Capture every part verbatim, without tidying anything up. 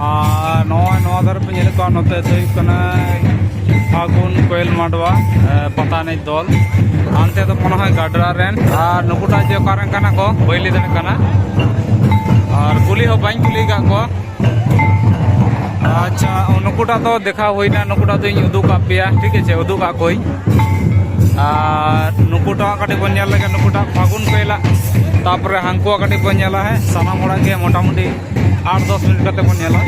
ᱟᱨ ᱱᱚᱜᱼᱚᱭ ᱱᱚᱣᱟ ᱫᱷᱟᱨᱮ ᱯᱮ ᱧᱮᱞᱮᱫ ᱠᱚᱣᱟ, ᱱᱚᱛᱮ ᱫᱚ ᱦᱩᱭᱩᱜ ᱠᱟᱱᱟ ᱯᱷᱟᱹᱜᱩᱱ ᱠᱚᱭᱮᱞ ᱢᱟᱰᱣᱟ, ᱮ, ᱯᱟᱛᱟ ᱮᱱᱮᱡ ᱫᱚᱞ᱾ ᱦᱟᱱᱛᱮ ᱫᱚ ᱢᱚᱱᱮ ᱦᱚᱭ ᱜᱟᱰᱨᱟ ᱨᱮᱱ᱾ ᱟᱨ ᱱᱩᱠᱩᱴᱟᱜ ᱡᱮ ᱚᱠᱟ ᱨᱮᱱ ᱠᱟᱱᱟ ᱠᱚ, ᱵᱟᱹᱧ ᱞᱟᱹᱭ ᱫᱟᱲᱮᱭᱟᱜ ᱠᱟᱱᱟ᱾ ᱟᱨ ᱠᱩᱞᱤ ᱦᱚᱸ ᱵᱟᱹᱧ ᱠᱩᱞᱤ ᱟᱠᱟᱫ ᱠᱚᱣᱟ᱾ ᱟᱪᱪᱷᱟ, ᱱᱩᱠᱩᱴᱟᱜ ᱫᱚ ᱫᱮᱠᱷᱟᱣ ᱦᱩᱭᱱᱟ, ᱱᱩᱠᱩᱴᱟᱜ ᱫᱚᱧ ᱩᱫᱩᱜ ᱟᱠᱟᱫ ᱯᱮᱭᱟ, ᱴᱷᱤᱠ ᱟᱪᱷᱮ, ᱩᱫᱩᱜ ᱟᱠᱟᱫ ᱠᱚᱣᱟᱧ᱾ ᱟᱨ ᱱᱩᱠᱩᱴᱟᱜ ᱠᱟᱹᱴᱤᱡ ᱵᱚᱱ ᱧᱮᱞ ᱞᱮᱜᱮ, ᱱᱩᱠᱩᱴᱟᱜ ᱯᱷᱟᱹᱜᱩᱱ ᱠᱚᱭᱮᱞᱟᱜ᱾ ᱛᱟᱯᱚᱨᱮ ᱦᱟᱱᱠᱩᱣᱟᱜ ᱠᱟᱹᱴᱤᱡ ᱵᱚᱱ ᱧᱮᱞᱟ, ᱦᱮᱸ, ᱥᱟᱱᱟᱢ ᱦᱚᱲᱟᱜ ᱜᱮ ᱢᱚᱴᱟᱢᱩᱴᱤ ᱟᱴ ᱫᱚᱥ ᱢᱤᱱᱤᱴ ᱠᱟᱛᱮ ᱵᱚᱱ ᱧᱮᱞᱟ᱾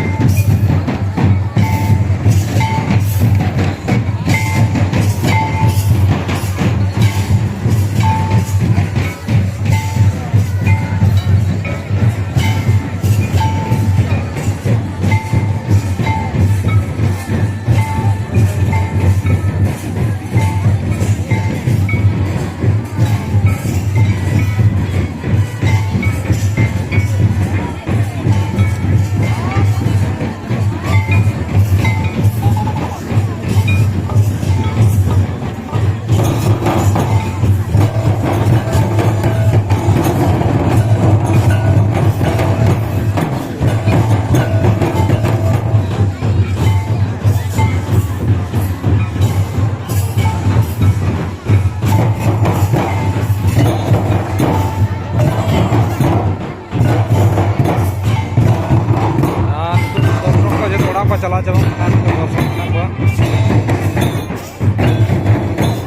ᱟᱨ ᱱᱤᱛᱚᱜ ᱫᱚ ᱫᱚᱨᱥᱚᱠ ᱠᱚ ᱡᱚᱛᱚ ᱚᱲᱟᱜ ᱠᱚ ᱪᱟᱞᱟᱣ ᱪᱟᱵᱟᱜ ᱠᱟᱱᱟ, ᱱᱤᱛᱚᱜ ᱫᱚᱨᱥᱚᱠ ᱢᱮᱱᱟᱜ ᱠᱚᱣᱟ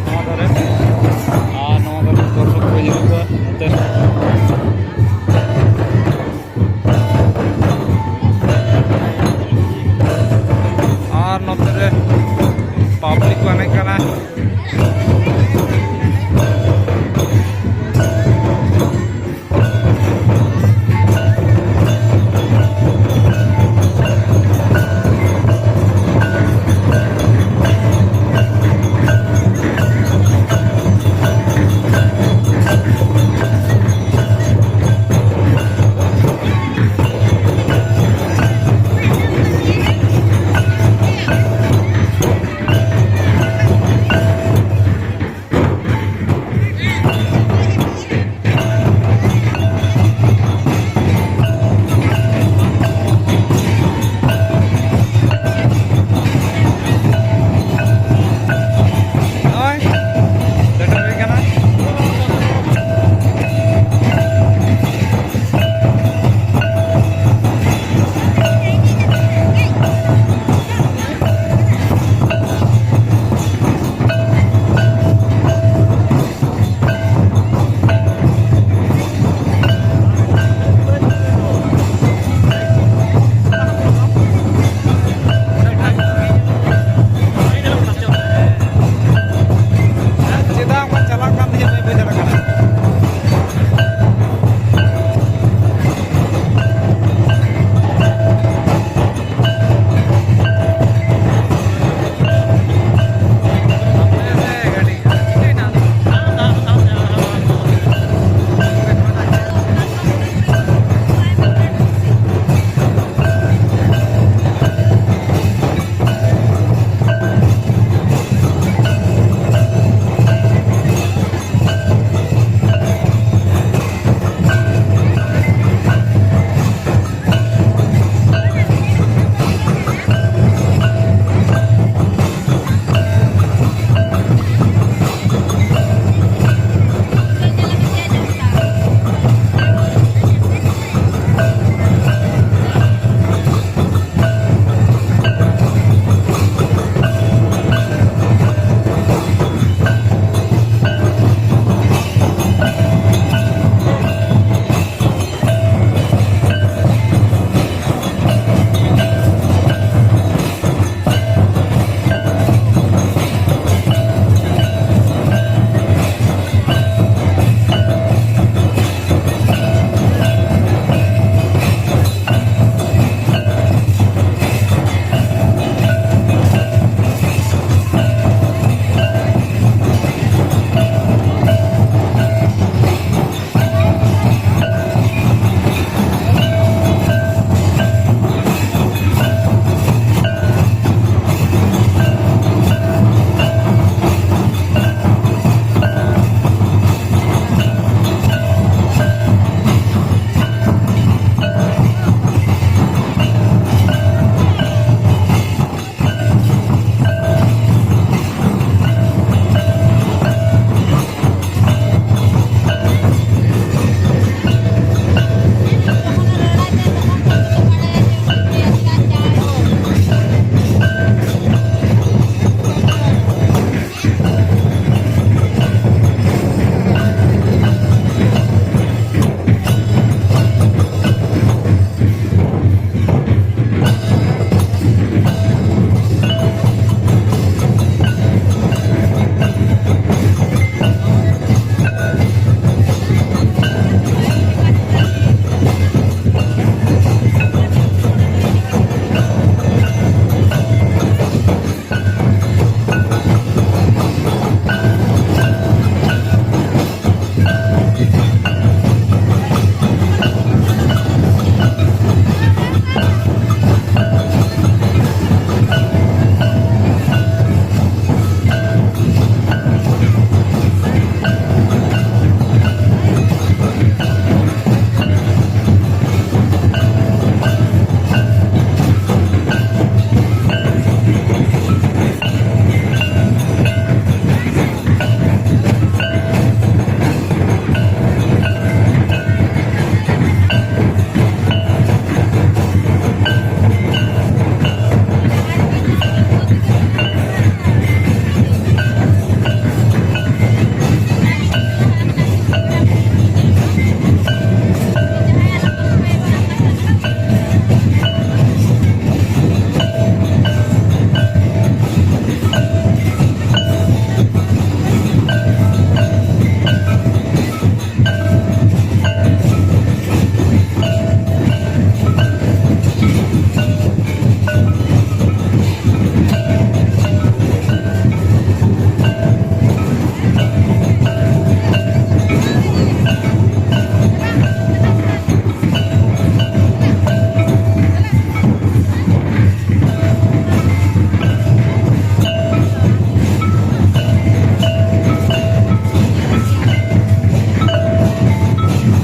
ᱱᱚᱣᱟ ᱫᱷᱟᱨᱮ᱾ ᱟᱨ ᱱᱚᱣᱟ ᱫᱷᱟᱨᱮ ᱫᱚᱨᱥᱚᱠ ᱠᱚ ᱧᱮᱞᱚᱜ ᱠᱟᱱᱟ ᱱᱚᱛᱮ᱾ ᱟᱨ ᱱᱚᱛᱮ ᱨᱮ ᱯᱟᱵᱽᱞᱤᱠ ᱠᱚ ᱮᱱᱮᱡ ᱠᱟᱱᱟ᱾